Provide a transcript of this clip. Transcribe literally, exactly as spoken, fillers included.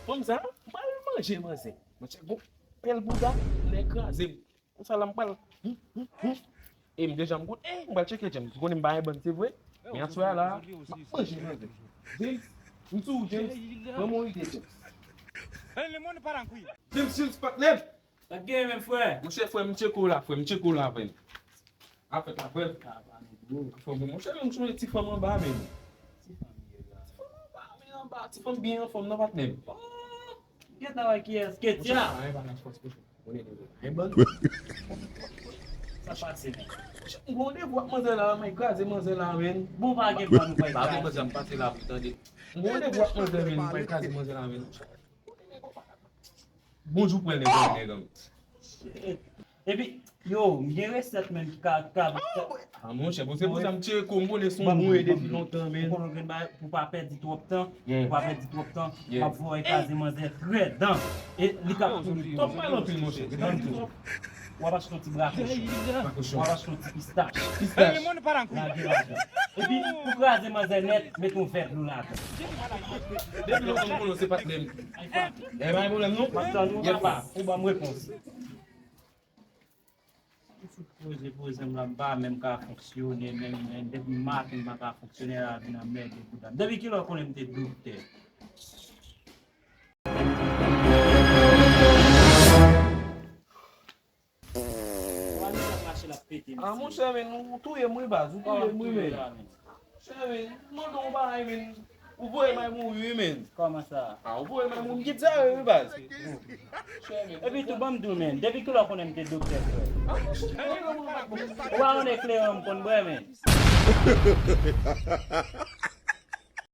Fanm sa, m pral manje manzè. Mwen tchèk gon pèl bouda, lè kraze m. Konsa la m pral. E m deja m konnen, e m pral tcheke James. M konnen m pa gen bann, se vre. Men aswè a la, m ap manje manzè. James, m sou ou, James. Pran mon ide, James. James, James, patnè m. Sa k genyen menm, frè? Monchè, frè m, m tcheke w la, frè m, m tcheke w la, frè m. Afè la, frè m. Afè bon, monchè, men m sonje ti fanm anba, men. Ti fanm ye la. Ti fanm anba, men anba, ti fanm byen anfòm nan, patnè m. Oh! Gentan wè kiyès, Ketia? Monchè, pa gen, pa gen fòs, monchè. Konnen nou pa gen bann. Sa pase, men. Monchè, m gon randevou ak manzè la, m pral kraze manzè la, men. Bon, pa gen bann, ou pral kraze. Pa gen bann, sa m pase la pou tande. M gon randevou ak manzè, men, m pral kraze manzè la, men. Bonjou, pran nèg, pran nèg, an. Epi, yo, m gen resèt menm ki ka, ka. Ah, monchè, bon, se pou sa m tcheke w, m konnen se yon bon ide depi lontan, men. Ou konnen gen bagay, pou pa pèdi twòp tan, pou pa pèdi twòp tan, m ap voye kraze manzè trè dan. E li ka pouri tou. Twòp pale anpil, monchè. Tann tou. W ap achte yon ti brakòch. Brakòch. W ap achte yon ti pistach. Pistach. Lage ladan. Epi, pou kraze manzè nèt, mete yon vè dlo ladan. Depi lontan m konnen w se patnè m. E pa gen pwoblèm, non? M ap tann ou, papa, pou ban m repons. M fout poze, poze m la, m pa menm ka fonksyone, menm, menm, depi maten m pa ka fonksyone, la vin anmède bouda m. Depi kilè w konnen m te doktè? Wale sa mache l ap pete, mesye. Ah, monchè, men, ou touye m, wi, baz, ou touye m, wi, men. Monchè, men, m mande w yon bagay, men. Ou voye m al mouri, wi, men. Kòman sa? Ah, ou voye m al mouri, m kite sa, wi, baz. Epi tou, ban m di w, men, depi kilè w konnen m te doktè, frè? Ou pa konnen kleran m konn bwè, men.